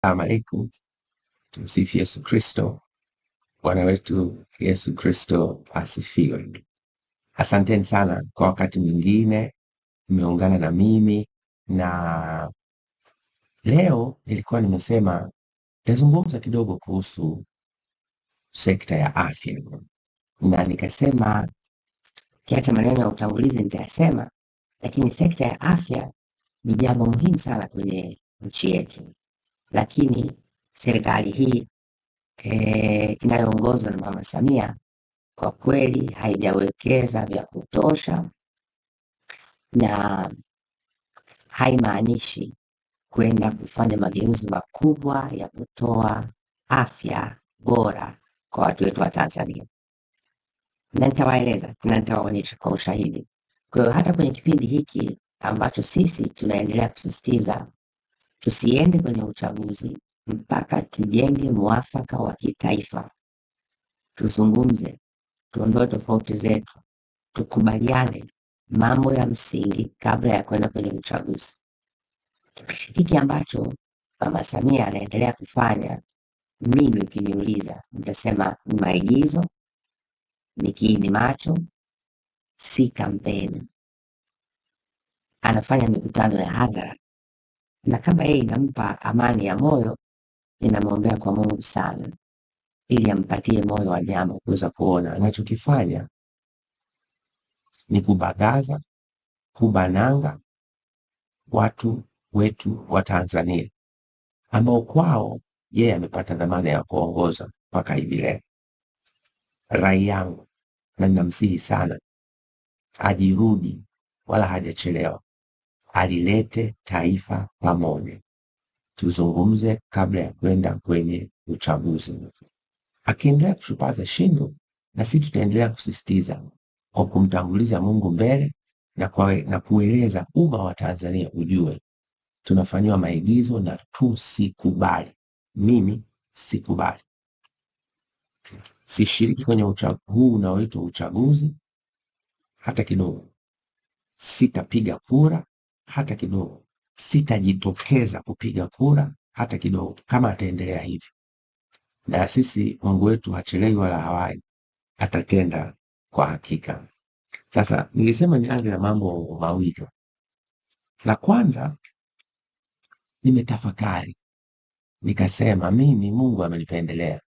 Salamu alaikum, tumsifu Yesu Kristo. Bwana wetu Yesu Kristo asifiwe. Asanteni sana kwa wakati mwingine mmeungana na mimi, na leo nilikuwa nimesema nitazungumza kidogo kuhusu sekta ya afya, na nikasema Kiacha maneno ya utangulizi nitayasema, lakini sekta ya afya ni jambo muhimu sana kwenye nchi yetu, lakini serikali hii inayoongozwa na Mama Samia kwa kweli haijawekeza vya kutosha, na haimaanishi kwenda kufanya mageuzi makubwa ya kutoa afya bora kwa watu wetu wa Tanzania, na nitawaeleza na nitawaonyesha kwa ushahidi. Kwa hiyo hata kwenye kipindi hiki ambacho sisi tunaendelea kusisitiza tusiende kwenye uchaguzi mpaka tujenge mwafaka wa kitaifa, tuzungumze, tuondoe tofauti zetu, tukubaliane mambo ya msingi kabla ya kwenda kwenye uchaguzi. Hiki ambacho Mama Samia anaendelea kufanya, mimi ukiniuliza, nitasema ni maigizo, ni kiini macho, si kampeni. Anafanya mikutano ya hadhara, na kama yeye inampa amani ya moyo, ninamwombea kwa Mungu sana, ili ampatie moyo wa nyama. Kuweza kuona anachokifanya ni kubagaza, kubananga watu wetu wa Tanzania ambao kwao yeye amepata dhamana ya kuongoza mpaka hivi leo. Rai yangu na ninamsihi sana ajirudi, wala hajachelewa, alilete taifa pamoja, tuzungumze kabla ya kwenda kwenye uchaguzi. Akiendelea kushupaza shingo, na sisi tutaendelea kusisitiza kwa kumtanguliza Mungu mbele na kueleza umma wa Tanzania ujue tunafanyiwa maigizo na tusikubali. Mimi sikubali, sishiriki kwenye huu unaoitwa uchaguzi hata kidogo. Sitapiga kura hata kidogo, sitajitokeza kupiga kura hata kidogo kama ataendelea hivi. Na sisi Mungu wetu hachelewi wala hawai, atatenda kwa hakika. Sasa nilisema nianze na mambo mawili. La kwanza, nimetafakari nikasema, mimi Mungu amenipendelea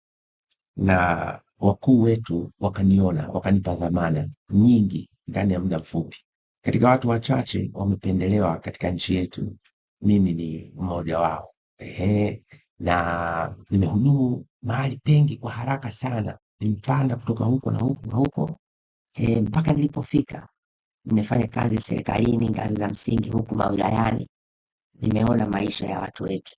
na wakuu wetu wakaniona, wakanipa dhamana nyingi ndani ya muda mfupi. Katika watu wachache wamependelewa katika nchi yetu, mimi ni mmoja wao. Ehe, na nimehudumu mahali pengi kwa haraka sana, nimepanda kutoka huko na huko na huko. Mpaka nilipofika, nimefanya kazi serikalini, ngazi za msingi huku mawilayani, nimeona maisha ya watu wetu.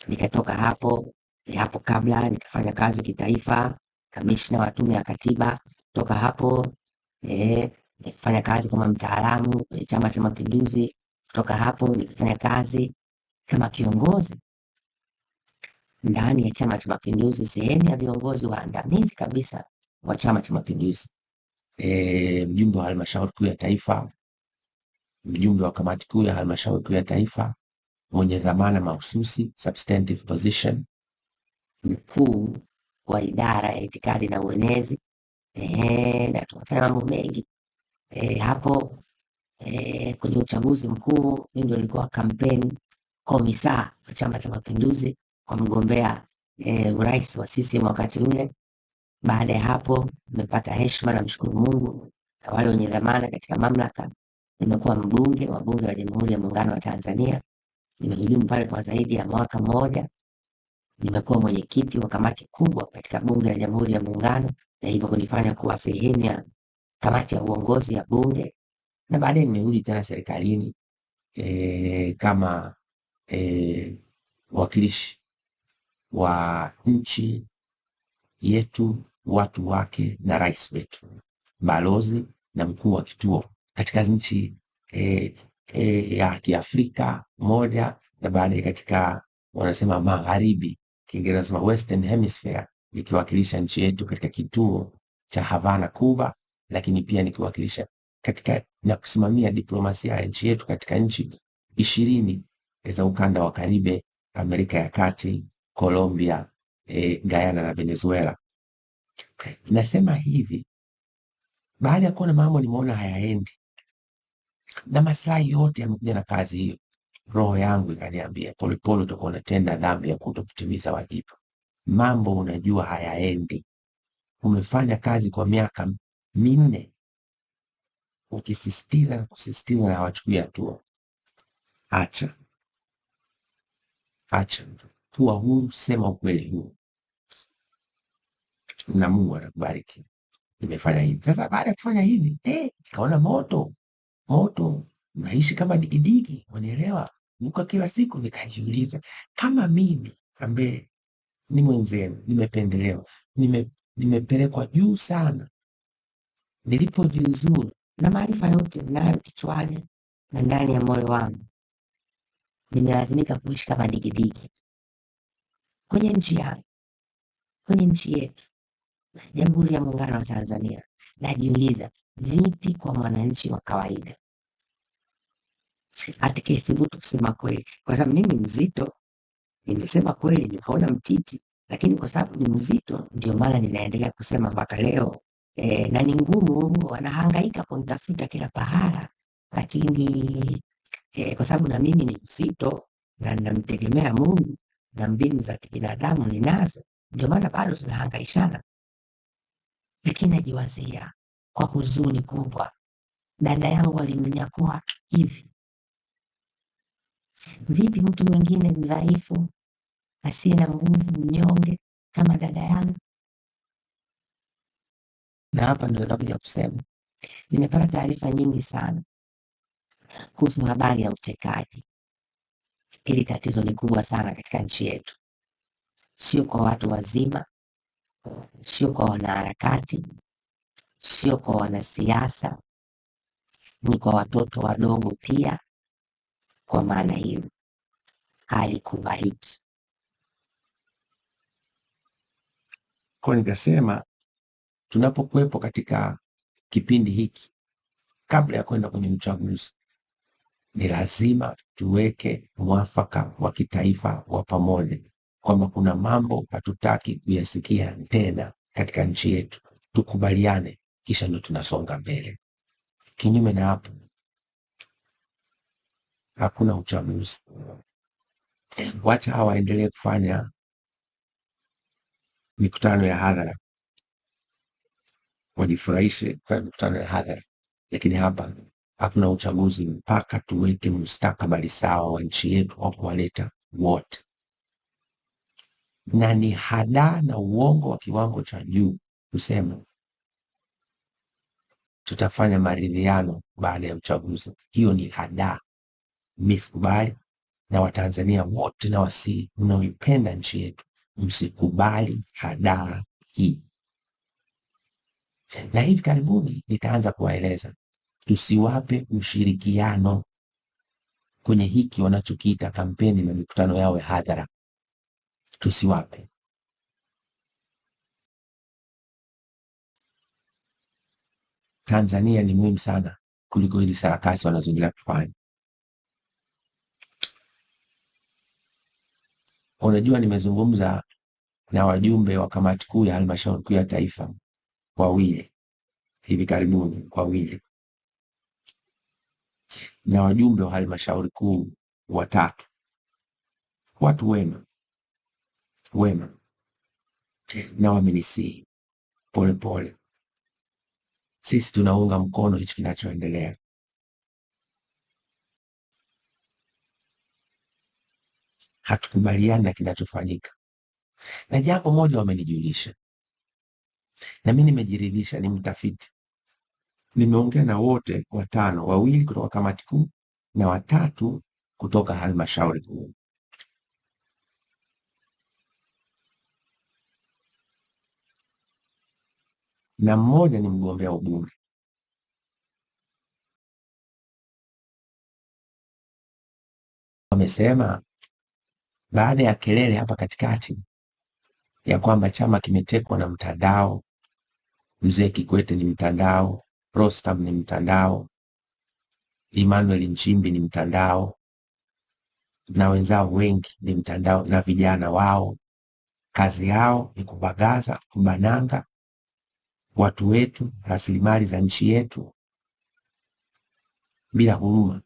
Nikatoka hapo hapo kabla nikafanya kazi kitaifa, kamishna wa Tume ya Katiba. Toka hapo nikafanya kazi kama mtaalamu kwenye Chama cha Mapinduzi. Kutoka hapo nikafanya kazi kama kiongozi ndani ya Chama cha Mapinduzi, sehemu ya viongozi waandamizi kabisa wa Chama cha Mapinduzi. Mjumbe wa halmashauri kuu ya taifa, mjumbe wa kamati kuu ya halmashauri kuu ya taifa, mwenye dhamana mahususi substantive position, mkuu wa idara ya itikadi na uenezi. Na tukafanya mambo mengi hapo. Kwenye uchaguzi mkuu mimi ndio nilikuwa kampeni komisa wa Chama cha Mapinduzi kwa mgombea urais wa CCM wakati ule. Baada ya hapo nimepata heshima na mshukuru Mungu na wale wenye dhamana katika mamlaka, nimekuwa mbunge wa Bunge la Jamhuri ya Muungano wa Tanzania. Nimehudumu pale kwa zaidi ya mwaka mmoja. Nimekuwa mwenyekiti wa kamati kubwa katika Bunge la Jamhuri ya Muungano, na hivyo kunifanya kuwa sehemu ya kamati ya uongozi ya Bunge. Na baadaye nimerudi tena serikalini kama mwakilishi wa nchi yetu, watu wake na rais wetu, balozi na mkuu wa kituo katika nchi ya Kiafrika moja, na baadaye katika wanasema magharibi, Kiingereza wanasema Western Hemisphere, nikiwakilisha nchi yetu katika kituo cha Havana, Cuba, lakini pia nikiwakilisha katika na kusimamia diplomasia ya nchi yetu katika nchi 20 za ukanda wa Karibe Amerika ya Kati, Colombia, Guyana na Venezuela. Nasema hivi baada ya kuona mambo nimeona hayaendi na maslahi yote yamekuja na kazi hiyo, roho yangu ikaniambia, Polepole, utakuwa unatenda dhambi ya kutokutimiza wajibu. Mambo unajua hayaendi, umefanya kazi kwa miaka 4 ukisisitiza na kusisitiza na hawachukui hatua. Acha, acha, kuwa huru, sema ukweli huu na Mungu atakubariki. Nimefanya hivi sasa. Baada ya kufanya hivi nikaona moto moto, naishi kama digidigi, wanielewa, nuka kila siku. Nikajiuliza, kama mimi ambaye ni mwenzenu, nimependelewa, nimepelekwa juu sana, Nilipojiuzuru na maarifa yote ninayo kichwani na ndani ya moyo wangu, nimelazimika kuishi kama digidigi kwenye nchi yangu, kwenye nchi yetu, Jamhuri ya Muungano wa Tanzania. Najiuliza, vipi kwa mwananchi wa kawaida atakayethubutu kusema kweli? Kwa sababu mimi mzito, nimesema kweli, nikaona mtiti, lakini kwa sababu ni mzito, ndio maana ninaendelea kusema mpaka leo. Na ni ngumu, wanahangaika kunitafuta kila pahala, lakini kwa sababu na mimi ni mzito na ninamtegemea Mungu na mbinu za kibinadamu ninazo, ndio maana bado tunahangaishana. Lakini najiwazia kwa huzuni kubwa, dada yangu alimnyakua hivi vipi mtu mwingine mdhaifu asiye na nguvu, mnyonge kama dada yangu? Na hapa ndio nakuja kusema, nimepata taarifa nyingi sana kuhusu habari ya utekaji. Hili tatizo ni kubwa sana katika nchi yetu, sio kwa watu wazima, sio kwa wanaharakati, sio kwa wanasiasa, ni kwa watoto wadogo pia. Kwa maana hiyo halikubaliki. Kwa nikasema tunapokuwepo katika kipindi hiki kabla ya kwenda kwenye uchaguzi, ni lazima tuweke mwafaka wa kitaifa wa pamoja kwamba kuna mambo hatutaki kuyasikia tena katika nchi yetu. Tukubaliane, kisha ndo tunasonga mbele. Kinyume na hapo, hakuna uchaguzi. Wacha hawa waendelee kufanya mikutano ya hadhara, wajifurahishe kufanya mikutano ya hadhara, lakini hapa hakuna uchaguzi mpaka tuweke mustakabali sawa wa nchi yetu wa kuwaleta wote. Na ni hadaa na uongo wa kiwango cha juu kusema tutafanya maridhiano baada ya uchaguzi. Hiyo ni hadaa. Mimi sikubali, na Watanzania wote na wasi mnaoipenda nchi yetu, msikubali hadaa hii. Na hivi karibuni nitaanza kuwaeleza tusiwape ushirikiano kwenye hiki wanachokiita kampeni na mikutano yao ya hadhara. Tusiwape. Tanzania ni muhimu sana kuliko hizi sarakasi wanazoendelea kufanya. Unajua, nimezungumza na wajumbe wa kamati kuu ya halmashauri kuu ya taifa wawili hivi karibuni, wawili, na wajumbe wa halmashauri kuu watatu, watu wema wema, na wamenisihi Polepole, sisi tunaunga mkono hichi kinachoendelea. Hatukubaliani na kinachofanyika. Na jambo moja wamenijulisha, na mimi nimejiridhisha, ni mtafiti. Nimeongea na wote watano, wawili kutoka kamati kuu na watatu kutoka halmashauri kuu. Na mmoja ni mgombea ubunge. Wamesema baada ya kelele hapa katikati ya kwamba chama kimetekwa na mtandao, mzee Kikwete ni mtandao, Rostam ni mtandao, Emmanuel Nchimbi ni mtandao, na wenzao wengi ni mtandao na vijana wao, kazi yao ni kubagaza, kubananga watu wetu, rasilimali za nchi yetu bila huruma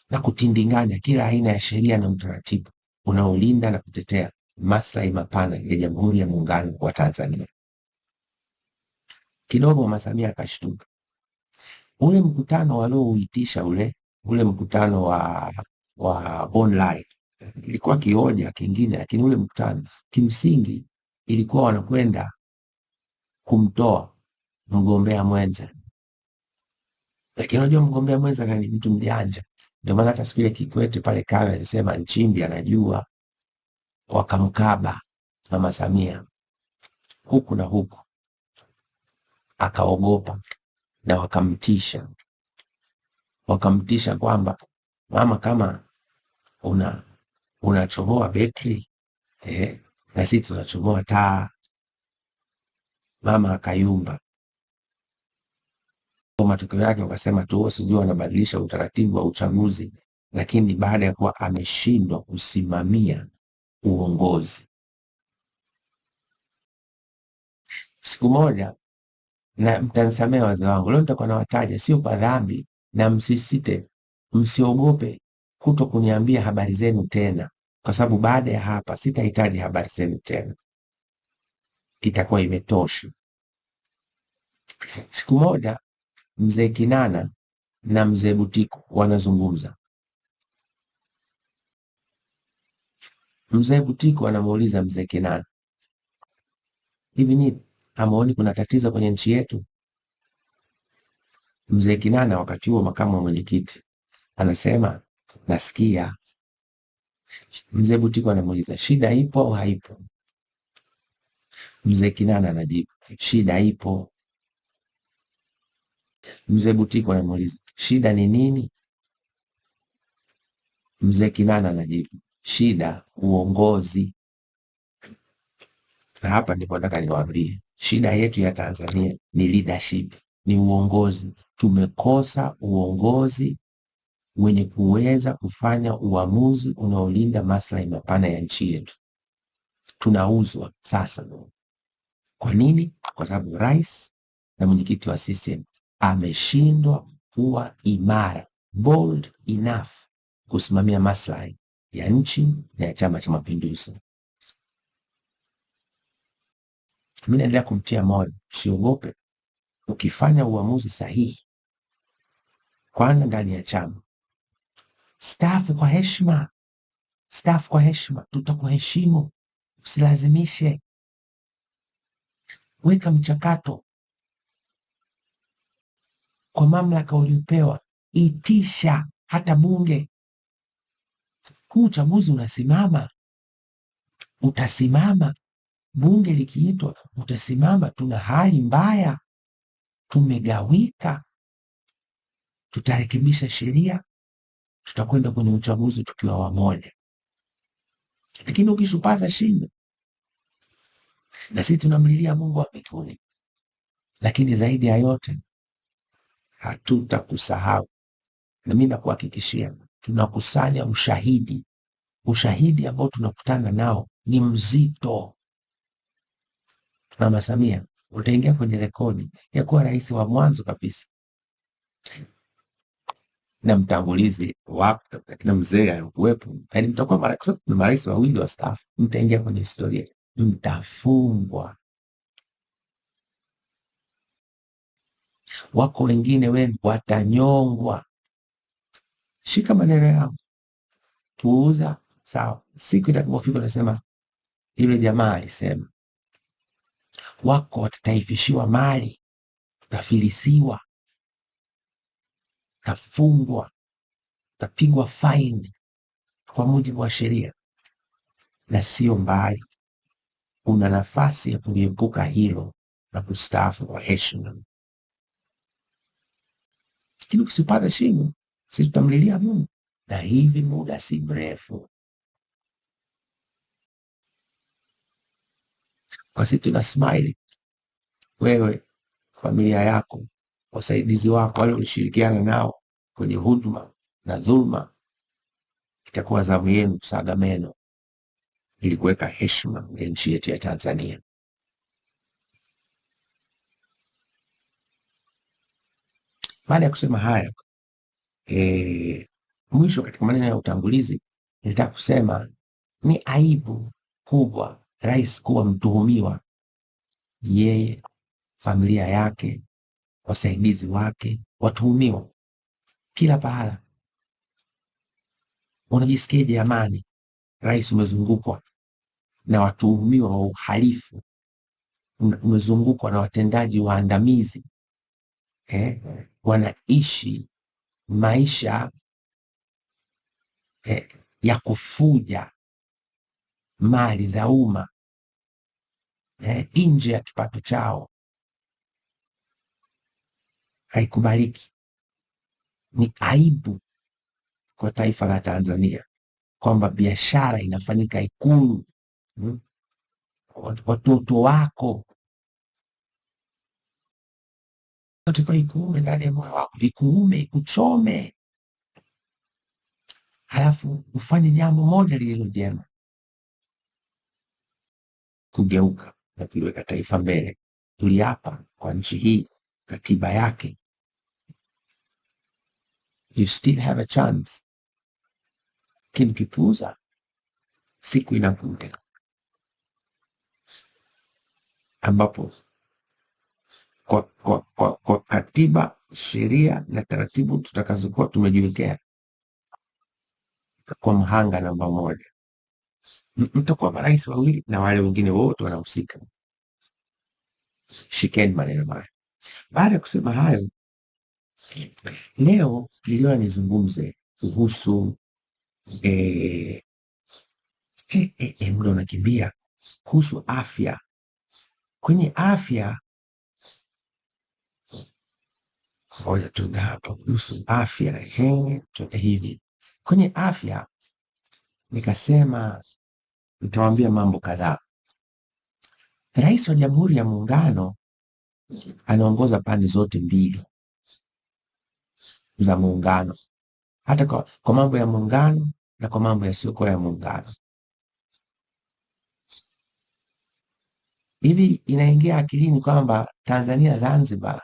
na kutindinganya kila aina ya sheria na utaratibu unaolinda na kutetea maslahi mapana ya Jamhuri ya Muungano wa Tanzania. Kidogo Mama Samia akashtuka. Ule mkutano waliouitisha ule mkutano wa online ilikuwa kioja kingine, lakini ule mkutano kimsingi ilikuwa wanakwenda kumtoa mgombea mwenza. Lakini unajua mgombea mwenza ni mtu mjanja, ndio maana hata siku ile Kikwete pale Kawe alisema Nchimbi anajua, wakamkaba Mama Samia huku na huku, akaogopa na wakamtisha kwamba mama, kama unachomoa betri na sisi tunachomoa taa. Mama akayumba. Matokeo yake wakasema tu sijui wanabadilisha utaratibu wa uchaguzi, lakini baada ya kuwa ameshindwa kusimamia uongozi. Siku moja, na mtanisamea wazee wangu, leo nitakuwa nawataja sio kwa dhambi, na msisite, msiogope kuto kuniambia habari zenu tena, kwa sababu baada ya hapa sitahitaji habari zenu tena, itakuwa imetosha. Siku moja mzee Kinana na mzee Butiku wanazungumza. Mzee Butiku anamuuliza mzee Kinana, hivi ni hamuoni kuna tatizo kwenye nchi yetu? Mzee Kinana, wakati huo makamu wa mwenyekiti, anasema nasikia. Mzee Butiku anamuuliza shida ipo au haipo? Mzee Kinana anajibu shida ipo. Mzee Butiku anamuuliza shida ni nini? Mzee Kinana anajibu shida uongozi. Na hapa ndipo nataka niwaambie, shida yetu ya Tanzania ni leadership, ni uongozi. Tumekosa uongozi wenye kuweza kufanya uamuzi unaolinda maslahi mapana ya nchi yetu. Tunauzwa sasa. Kwa nini? Kwa sababu rais na mwenyekiti wa CCM ameshindwa kuwa imara, bold enough kusimamia maslahi ya nchi na ya Chama cha Mapinduzi. Mimi naendelea kumtia moyo, usiogope. Ukifanya uamuzi sahihi, kwanza ndani ya chama, staafu kwa heshima, staafu kwa heshima, tutakuheshimu. Usilazimishe, weka mchakato kwa mamlaka uliyopewa, itisha hata bunge. Huu uchaguzi unasimama, utasimama. Bunge likiitwa utasimama. Tuna hali mbaya, tumegawika. Tutarekebisha sheria, tutakwenda kwenye uchaguzi tukiwa wamoja. Lakini ukishupaza shingo, na sisi tunamlilia Mungu wa mbinguni, lakini zaidi ya yote hatutakusahau. Na mimi nakuhakikishia, tunakusanya ushahidi. Ushahidi ambao tunakutana nao ni mzito. Mama Samia, utaingia kwenye rekodi ya kuwa rais wa mwanzo kabisa na mtangulizi wako na mzee alikuwepo, yaani mtakuwa marais wawili wastaafu, mtaingia kwenye historia, mtafungwa. Wako wengine wenu watanyongwa. Shika maneno yangu, puuza, sawa. Siku itakapofika utasema yule jamaa alisema. Wako watataifishiwa mali, tafilisiwa, tafungwa, tapigwa faini kwa mujibu wa sheria, na sio mbali. Una nafasi ya kuliepuka hilo na kustaafu kwa heshima. Lakini ukisipata shingo, sisi tutamlilia Mungu, na hivi muda si mrefu. Kwa sisi tuna smile, wewe, familia yako, wasaidizi wako, wale ulishirikiana nao kwenye huduma na dhulma, Itakuwa zamu yenu kusaga meno ili kuweka heshima ya nchi yetu ya Tanzania. Baada ya kusema haya, mwisho katika maneno ya utangulizi nilitaka kusema ni aibu kubwa rais kuwa mtuhumiwa, yeye, familia yake, wasaidizi wake, watuhumiwa kila pahala. Unajisikiaje amani? Rais, umezungukwa na watuhumiwa wa uhalifu, umezungukwa na watendaji waandamizi, wanaishi maisha ya kufuja mali za umma nje ya kipato chao. Haikubaliki. Ni aibu kwa taifa la Tanzania kwamba biashara inafanyika Ikulu. Watoto wako kwa ikuume ndani ya moyo wako, ikuume, ikuchome, halafu ufanye jambo moja lililo jema, kugeuka na kuliweka taifa mbele. Tuliapa kwa nchi hii, katiba yake. You still have a chance. Lakini ukipuuza, siku inakuja ambapo kwa katiba, sheria na taratibu tutakazokuwa tumejiwekea, kwa mhanga namba moja mtakuwa marais wawili na wale wengine wote wanahusika. Shikeni maneno haya. Baada ya kusema hayo, leo niliona nizungumze kuhusu muda unakimbia, kuhusu afya. Kwenye afya, ngoja tuende hapa kuhusu afya, tuende hivi. Kwenye afya nikasema nitawaambia mambo kadhaa. Rais wa Jamhuri ya Muungano anaongoza pande zote mbili za muungano, hata kwa mambo ya muungano na kwa mambo yasiyokuwa ya muungano. Hivi inaingia akilini kwamba Tanzania Zanzibar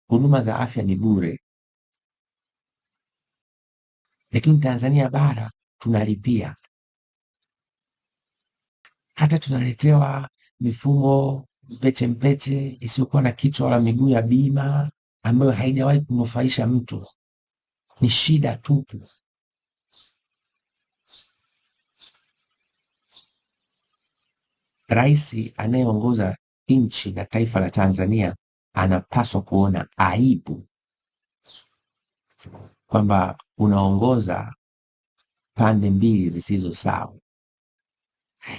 huduma za afya ni bure, lakini Tanzania bara tunalipia. Hata tunaletewa mifumo mpeche mpeche isiyokuwa na kichwa wala miguu ya bima ambayo haijawahi kunufaisha mtu. Ni shida tupu. Rais anayeongoza nchi na taifa la Tanzania anapaswa kuona aibu kwamba unaongoza pande mbili zisizo sawa.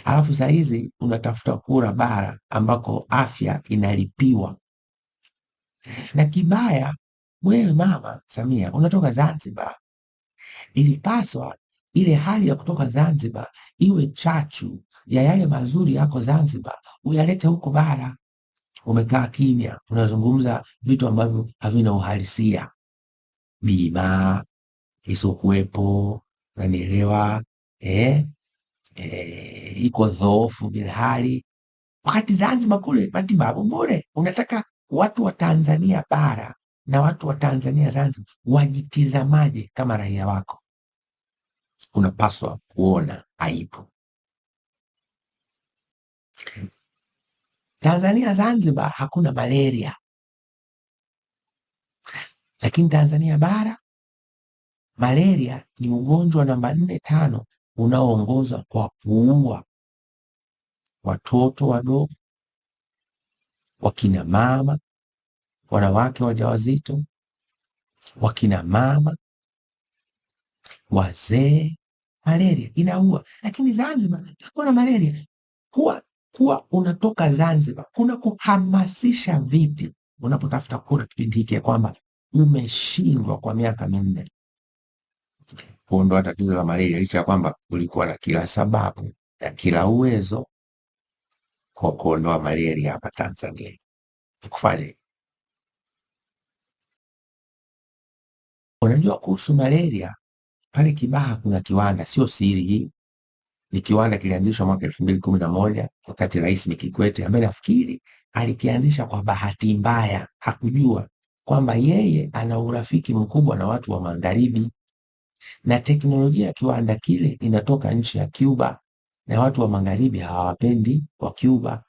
Alafu saa hizi unatafuta kura bara ambako afya inalipiwa. Na kibaya, wewe Mama Samia unatoka Zanzibar. Ilipaswa ile hali ya kutoka Zanzibar iwe chachu ya yale mazuri yako Zanzibar uyalete huko bara. Umekaa kimya, unazungumza vitu ambavyo havina uhalisia. Bima isokuwepo, unanielewa? Iko dhoofu bilhali. Wakati Zanzibar kule matibabu bure. Unataka watu wa Tanzania bara na watu wa Tanzania Zanzibar wajitizamaje kama raia wako? Unapaswa kuona aibu. Tanzania Zanzibar hakuna malaria, lakini Tanzania bara malaria ni ugonjwa namba 4 5 unaoongoza kwa kuua watoto wadogo, wakina mama, wanawake wajawazito, wakina mama, wazee. Malaria inaua, lakini Zanzibar hakuna malaria. Kuwa unatoka Zanzibar kuna kuhamasisha vipi unapotafuta kura kipindi hiki ya kwamba umeshindwa kwa miaka 4 kuondoa tatizo la malaria, licha ya kwamba ulikuwa na kila sababu na kila uwezo kwa kuondoa malaria hapa Tanzania? Kufanya unajua kuhusu malaria, Pale Kibaha kuna kiwanda, sio siri hii, ni kiwanda kilianzishwa mwaka 2011 wakati rais ni Kikwete, ambaye nafikiri alikianzisha kwa bahati mbaya, hakujua kwamba yeye ana urafiki mkubwa na watu wa magharibi, na teknolojia ya kiwanda kile inatoka nchi ya Cuba, na watu wa magharibi hawawapendi wa Cuba.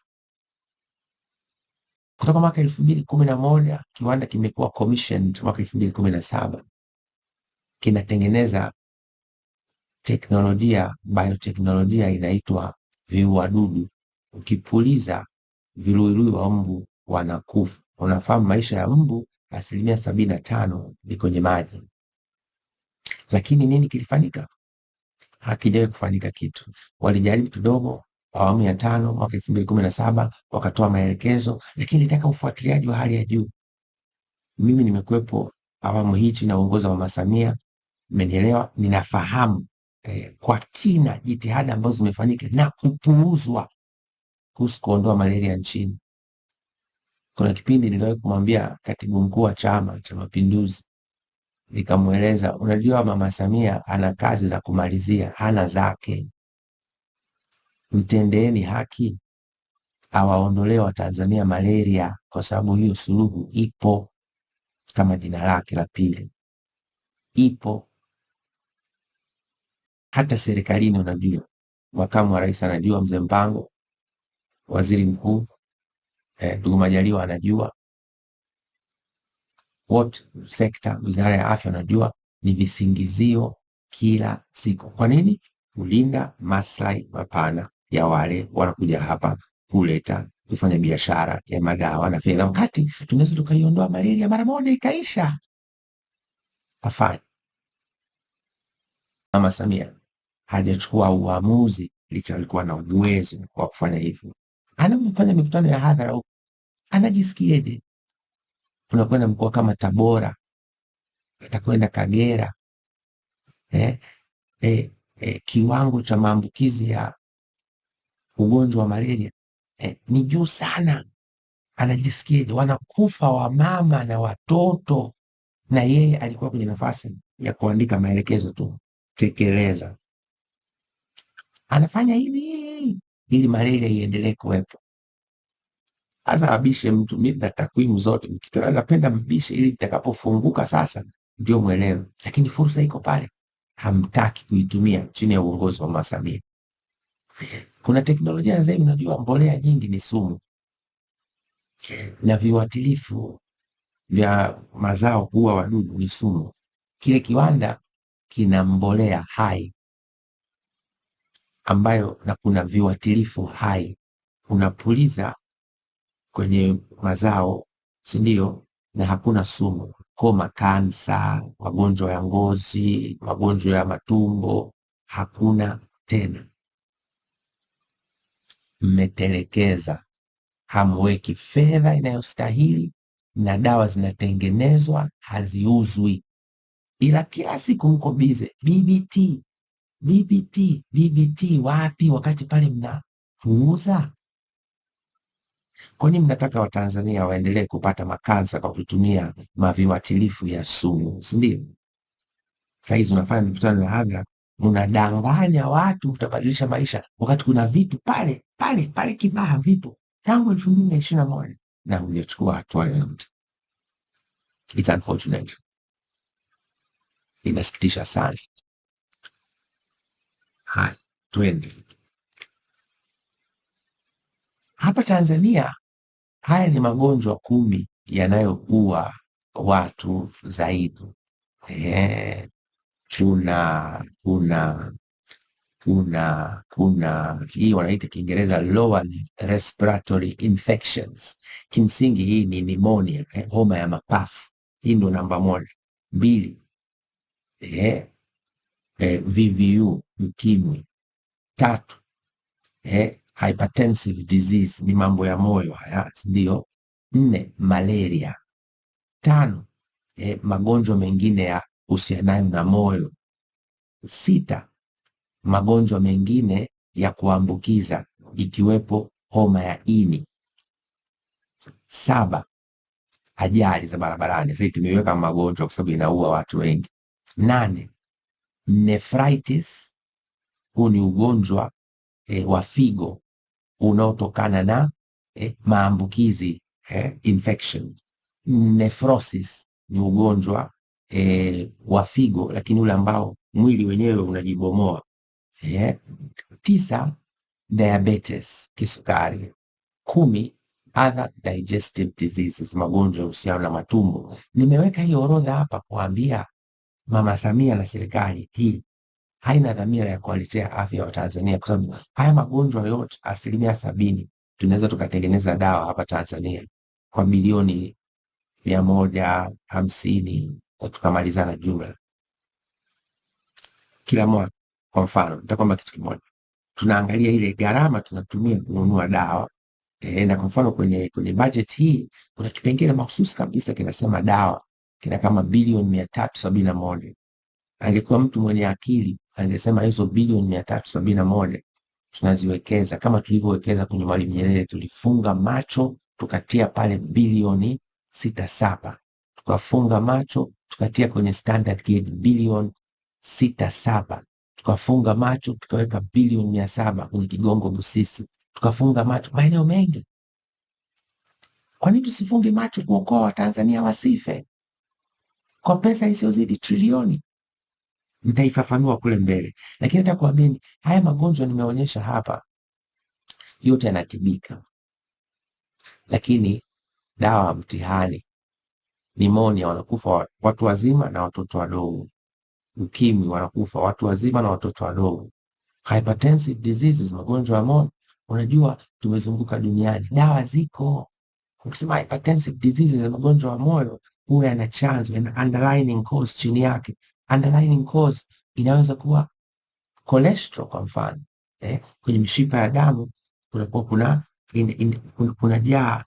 Kutoka mwaka 2011 kiwanda kimekuwa commissioned mwaka 2017, kinatengeneza teknolojia, bioteknolojia inaitwa viuadudu. Ukipuliza viluilui wa mbu wanakufa. Unafahamu maisha ya mbu 75% ni kwenye maji. Lakini nini kilifanyika? Hakijawahi kufanyika kitu. Walijaribu kidogo awamu ya 5 mwaka 2017 wakatoa maelekezo, lakini ilitaka ufuatiliaji wa hali ya juu. Mimi nimekuwepo awamu hii chini ya uongozi wa Mama Samia, mmenielewa, ninafahamu kwa kina jitihada ambazo zimefanyika na kupuuzwa kuhusu kuondoa malaria nchini. Kuna kipindi niliwahi kumwambia katibu mkuu wa Chama cha Mapinduzi, nikamweleza, unajua Mama Samia ana kazi za kumalizia, hana zake. Mtendeeni haki, awaondolee Watanzania malaria, kwa sababu hiyo suluhu ipo, kama jina lake la pili ipo. Hata serikalini unajua, makamu wa rais anajua, mzee Mpango, waziri mkuu ndugu Majaliwa anajua, wote sekta, wizara ya afya anajua. Ni visingizio kila siku. Kwa nini? Kulinda maslahi mapana ya wale wanakuja hapa kuleta kufanya biashara ya madawa na fedha, wakati tunaweza tukaiondoa malaria mara moja ikaisha. Afanye Mama Samia hajachukua uamuzi licha alikuwa na uwezo wa kufanya hivyo. Anapofanya mikutano ya hadhara huko anajisikiaje? Unakwenda mkoa kama Tabora, atakwenda Kagera, kiwango cha maambukizi ya ugonjwa wa malaria ni juu sana. Anajisikiaje? Wanakufa wamama na watoto, na yeye alikuwa kwenye nafasi ya kuandika maelekezo tu, tekeleza. Anafanya hivi ili malaria iendelee kuwepo. Sasa abishe mtu, mimi na takwimu zote, mkitaka napenda mbishe ili nitakapofunguka sasa ndio mwelewe, lakini fursa iko pale, hamtaki kuitumia chini ya uongozi wa Mama Samia. Kuna teknolojia sasa hivi, unajua mbolea nyingi ni sumu na viuatilifu vya mazao kuua wadudu ni sumu. Kile kiwanda kina mbolea hai ambayo, na kuna viuatilifu hai, unapuliza kwenye mazao, si ndio? Na hakuna sumu. Koma kansa, magonjwa ya ngozi, magonjwa ya matumbo, hakuna tena. Mmetelekeza, hamweki fedha inayostahili, na dawa zinatengenezwa haziuzwi, ila kila siku mko bize BBT, BBT, BBT. Wapi wakati pale mnapuuza? Kwa nini mnataka Watanzania waendelee kupata makansa kwa kutumia maviuatilifu ya sumu, si ndio? Sasa hizi unafanya mikutano ya hadhara, mnadanganya watu utabadilisha maisha, wakati kuna vitu pale pale pale Kibaha vipo tangu 2021 na hujachukua hatua yoyote. It's unfortunate, inasikitisha sana. Haya, twende hapa Tanzania. Haya ni magonjwa 10 yanayoua watu zaidi. Kuna hii wanaita Kiingereza lower respiratory infections. Kimsingi hii ni pneumonia, homa ya mapafu. Hii ndio namba 1. 2, VVU, ukimwi. 3, hypertensive disease, ni mambo ya moyo haya, ndio. 4, malaria. 5, magonjwa mengine ya uhusianayo na moyo. 6, magonjwa mengine ya kuambukiza ikiwepo homa ya ini. 7, ajali za barabarani. Sasa tumeiweka magonjwa kwa sababu inaua watu wengi. 8, Nephritis, huu ni ugonjwa wa figo unaotokana na maambukizi, infection. Nephrosis ni ugonjwa wa figo, lakini ule ambao mwili wenyewe unajibomoa. 9, diabetes, kisukari. 10, other digestive diseases, magonjwa yahusiano na matumbo. Nimeweka hii orodha hapa kuambia Mama Samia na serikali hii haina dhamira ya kuwaletea afya wa Tanzania, kwa sababu haya magonjwa yote 70% tunaweza tukatengeneza dawa hapa Tanzania kwa bilioni 150 tukamalizana jumla kila mwaka. Kwa mfano, nitakwamba kitu kimoja, tunaangalia ile gharama tunatumia kununua dawa na kwa mfano kwenye budget hii kuna kipengele mahususi kabisa kinasema dawa kina kama bilioni 371. Angekuwa mtu mwenye akili angesema hizo bilioni 371 tunaziwekeza kama tulivyowekeza kwenye Mwalimu Nyerere. Tulifunga macho tukatia pale bilioni 67, tukafunga macho tukatia kwenye standard gauge bilioni 67, tukafunga macho tukaweka bilioni 700 kwenye Kigongo Busisi, tukafunga macho maeneo mengi. Kwa nini tusifunge macho kuokoa Watanzania wasife kwa pesa isiyozidi trilioni? Nitaifafanua kule mbele, lakini nataka kuambieni haya magonjwa nimeonyesha hapa yote yanatibika, lakini dawa mtihani. Nimonia wanakufa watu wazima na watoto wadogo. Ukimwi wanakufa watu wazima na watoto wadogo. Hypertensive diseases, magonjwa ya moyo, unajua tumezunguka duniani, dawa ziko. Ukisema hypertensive diseases, magonjwa ya moyo, huwa yana chanzo, yana underlying cause chini yake. Underlying cause inaweza kuwa cholesterol kwa mfano, kwenye mishipa ya damu kunakuwa kuna kunajaa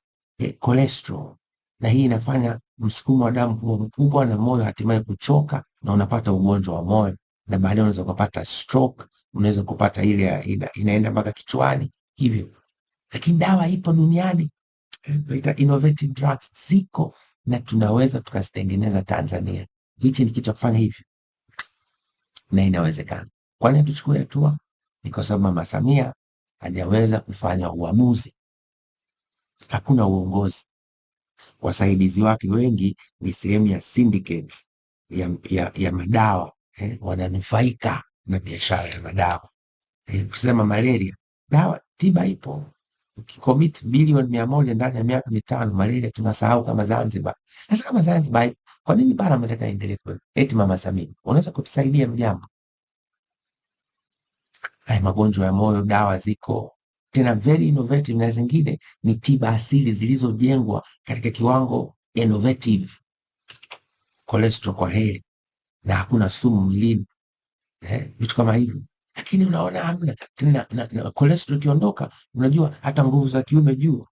cholesterol, na hii inafanya msukumo wa damu kuwa mkubwa na moyo hatimaye kuchoka na unapata ugonjwa wa moyo, na baadaye unaweza kupata stroke, unaweza kupata ile inaenda mpaka kichwani hivyo. Lakini dawa ipo duniani, innovative drugs ziko na tunaweza tukazitengeneza Tanzania. Hichi ni kitu cha kufanya hivi na inawezekana. Kwa nini tuchukue hatua? Ni kwa sababu Mama Samia hajaweza kufanya uamuzi. Hakuna uongozi. Wasaidizi wake wengi ni sehemu ya syndicate ya madawa, wananufaika na biashara ya madawa. Kusema malaria, dawa tiba ipo. Ukicommit bilioni 100 ndani ya miaka 5, malaria tunasahau kama Zanzibar. Sasa kama Zanzibar, kwa nini bara mnataka endelee kwetu? Eti Mama Samia, unaweza kutusaidia mjambo? Haya magonjwa ya moyo dawa ziko tena very innovative, na zingine ni tiba asili zilizojengwa katika kiwango innovative. Cholesterol kwa heri na hakuna sumu mwilini, vitu kama hivyo. Lakini unaona hamna tena, na cholesterol ikiondoka, unajua hata nguvu za kiume juu,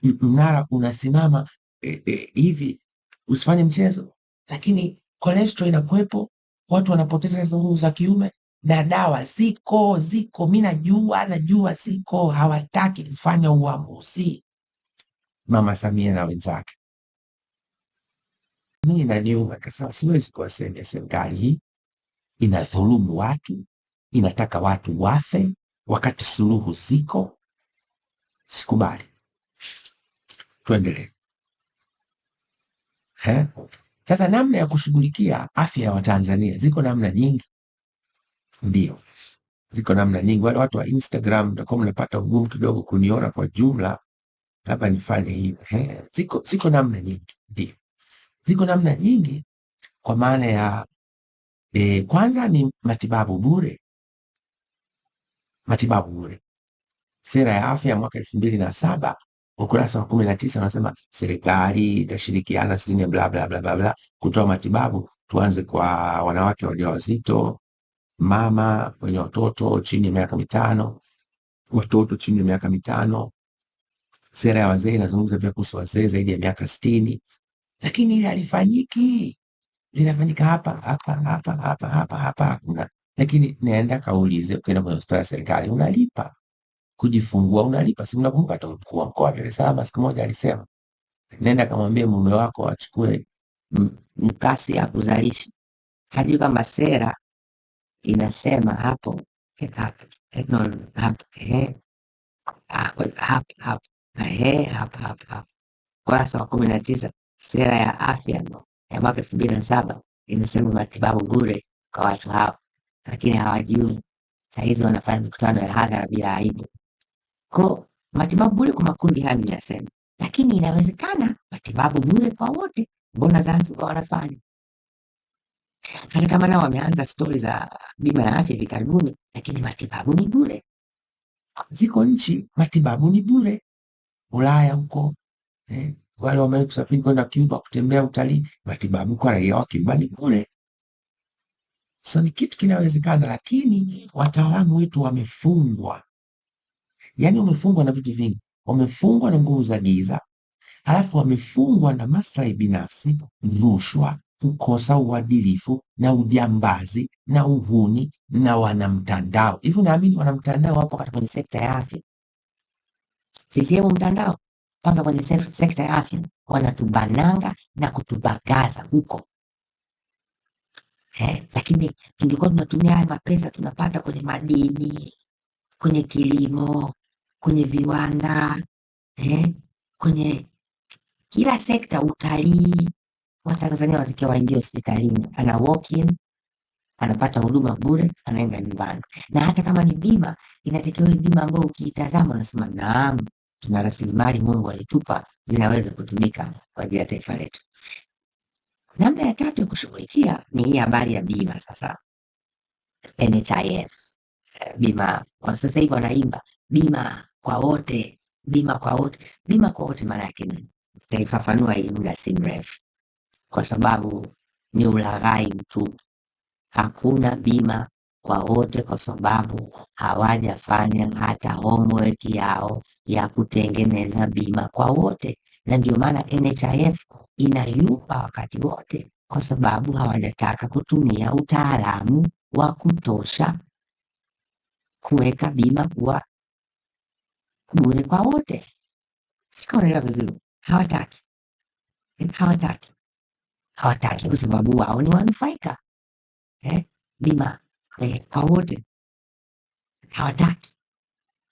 mnara unasimama hivi, usifanye mchezo. Lakini cholesterol inakuwepo, watu wanapoteza hizo nguvu za kiume, na dawa ziko, mimi najua ziko, hawataki kufanya uamuzi Mama Samia na wenzake. Mimi inaniuma kwa sababu siwezi kuwa sehemu ya serikali hii inadhulumu watu, inataka watu wafe wakati suluhu ziko. Sikubali. Tuendelee. Sasa namna ya kushughulikia afya ya Watanzania ziko namna nyingi. Ndio, ziko namna nyingi. Wale watu wa Instagram mtakuwa mnapata ugumu kidogo kuniona kwa jumla, labda nifanye hivi. Ziko namna nyingi. Ndio, ziko namna nyingi kwa maana ya kwanza ni matibabu bure. Matibabu bure. Sera ya afya mwaka 2007 ukurasa wa 19 unasema serikali itashirikiana sijui bla bla bla bla kutoa matibabu. Tuanze kwa wanawake wajawazito, mama wenye watoto chini ya miaka 5, watoto chini ya miaka 5. Sera ya wazee inazungumza pia kuhusu wazee zaidi ya miaka 60, lakini ile halifanyiki. Linafanyika hapa hapa hapa hapa hapa hapa hakuna. Lakini nenda kaulize, ukienda kwenye hospitali ya serikali unalipa, kujifungua unalipa. Si mnakumbuka hata mkuu wa mkoa wa Dar es Salaam siku moja alisema, nenda kamwambie mume wako achukue mkasi ya kuzalisha. Hajui kama sera inasema hapo hapo no, hapo hapo hapo hapo hapo hapo. Ukurasa wa 19 sera ya afya ya mwaka 2007 inasema matibabu bure kwa watu hao, lakini hawajui. Saa hizi wanafanya mikutano ya hadhara bila aibu. Kwa matibabu bure kwa makundi haya nimeyasema, lakini inawezekana matibabu bure kwa wote. Mbona Zanzibar wanafanya? Hata kama nao wameanza stori za bima ya afya hivi karibuni, lakini matibabu ni bure. Ziko nchi matibabu ni bure, Ulaya huko wale wamewahi kusafiri kwenda Cuba kutembea utalii, matibabu kwa raia wa Cuba ni bure. So ni kitu kinawezekana, lakini wataalamu wetu wamefungwa, yaani wamefungwa na vitu vingi, wamefungwa na nguvu za giza, halafu wamefungwa na maslahi binafsi, rushwa, kukosa uadilifu na ujambazi na uhuni na wanamtandao. Hivi naamini wanamtandao wapo hata kwenye sekta ya afya. CCM mtandao mpaka kwenye sekta ya afya wanatubananga na kutubagaza huko. Lakini tungekuwa tunatumia haya mapesa tunapata kwenye madini, kwenye kilimo, kwenye viwanda, kwenye kila sekta, utalii. Watanzania wanatakiwa waingie hospitalini, ana walk in, anapata huduma bure, anaenda nyumbani. Na hata kama ni bima, inatakiwa bima ambayo ukiitazama unasema naam, tuna rasilimali Mungu alitupa zinaweza kutumika kwa ajili ya taifa letu. Namna ya tatu ya kushughulikia ni hii habari ya bima sasa. NHIF, bima kwa sasa hivi wanaimba bima kwa wote, bima kwa wote. Bima kwa wote maana yake nini? Nitaifafanua hii muda si mrefu, kwa sababu ni ulaghai mtupu. Hakuna bima kwa wote kwa sababu hawajafanya hata homework yao ya kutengeneza bima kwa wote, na ndio maana NHIF inayumba wakati wote, kwa sababu hawajataka kutumia utaalamu wa kutosha kuweka bima kuwa bure kwa wote. Sikuelewa vizuri. Hawataki, hawataki, hawataki kwa sababu wao ni wanufaika. Bima kwa wote hawataki,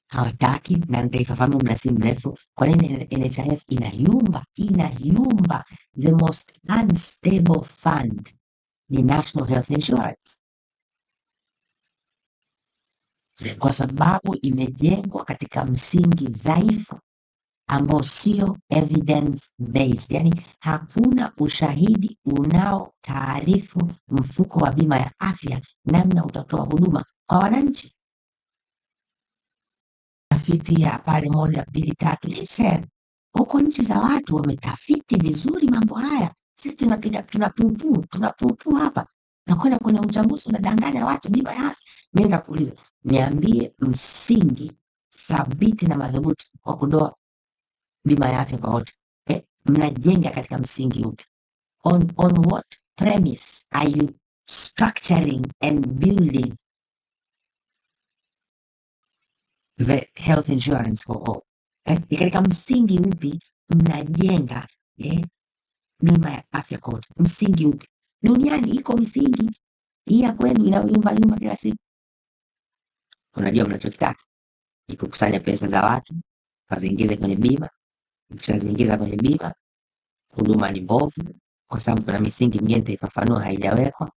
hawataki. Na nitaifafanua muda si mrefu kwa nini NHIF inayumba, inayumba. The most unstable fund ni National Health Insurance, kwa sababu imejengwa katika msingi dhaifu ambao sio evidence based, yani hakuna ushahidi unaotaarifu mfuko wa bima ya afya namna utatoa huduma kwa wananchi. Tafiti ya pale 1, 2, 3. Listen, huko nchi za watu wametafiti vizuri mambo haya. Sisi tunapiga tunapupu hapa na kwenda kwenye uchambuzi, unadanganya watu bima ya afya. Mimi nitakuuliza, niambie msingi thabiti na madhubuti wa kudoa bima ya afya kwa wote. Mnajenga katika msingi upi? On what premise are you structuring and building the health insurance for all? Ni katika msingi upi mnajenga bima ya afya kwa wote? Msingi upi? Duniani iko misingi. Hii ya kwenu inayoyumba yumba kila siku. Unajua mnachokitaka ni kukusanya pesa za watu waziingize kwenye bima. Ukishaziingiza kwenye bima, huduma ni mbovu, kwa sababu kuna misingi mingine nitaifafanua haijawekwa.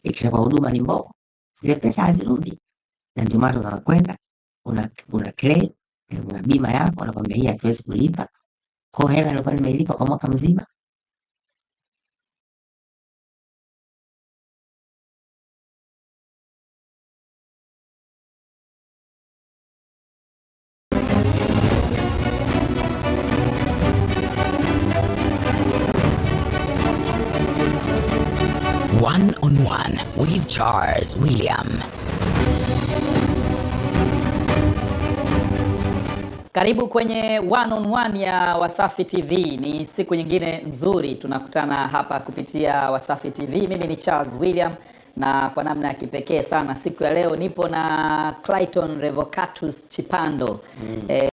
Ikishakuwa huduma ni mbovu, zile pesa hazirudi, na ndio maana unakwenda una claim, una bima yako, wanakuambia hii hatuwezi kulipa. Kwa hela nilikuwa nimeilipa kwa mwaka mzima. One on One with Charles William. Karibu kwenye One on One ya Wasafi TV. Ni siku nyingine nzuri tunakutana hapa kupitia Wasafi TV. Mimi ni Charles William, na kwa namna ya kipekee sana siku ya leo nipo na Clayton Revocatus Chipando.